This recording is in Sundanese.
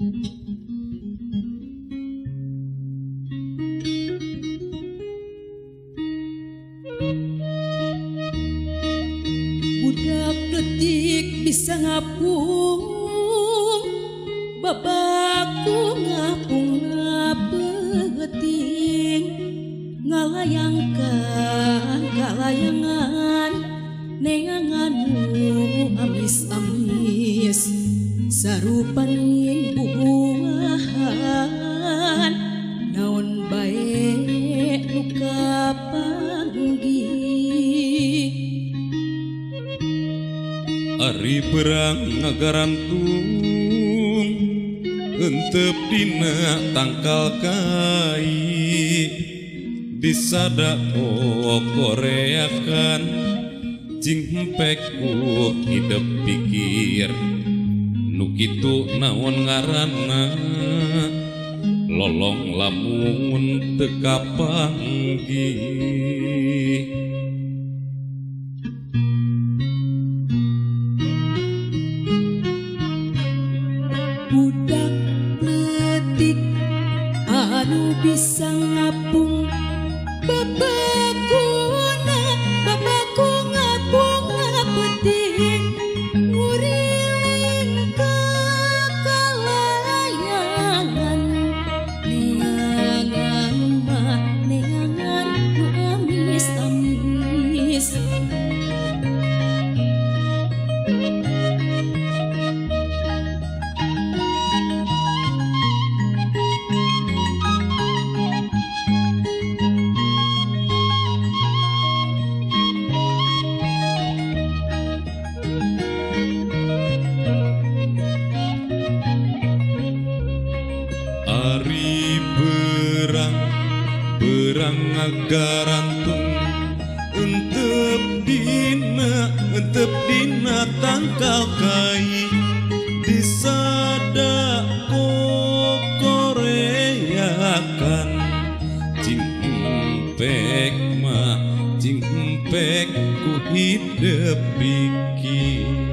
Budak detik bisa ngapung babaku ngapung ngapeuting ngalayangkan kalayangan neangan nu amis-amis sarupaning bubuahan naon bae nu kapanggih. Ari perang ngagarantung entep dina tangkal kai disada koreakan cing empek ku hidep pikir nu kitu naon ngaranna lolong lamun teu kapanggih. Budak letik anu bisa ngapung babakuna babaku ngapung ngapeuting nguriling ka kalayangan neangan mah neangan nu amis-amis. Ari berang berang ngagarantung entep dina tangkal kai disada koreakan cing empek mah cing empek ku hidep pikir.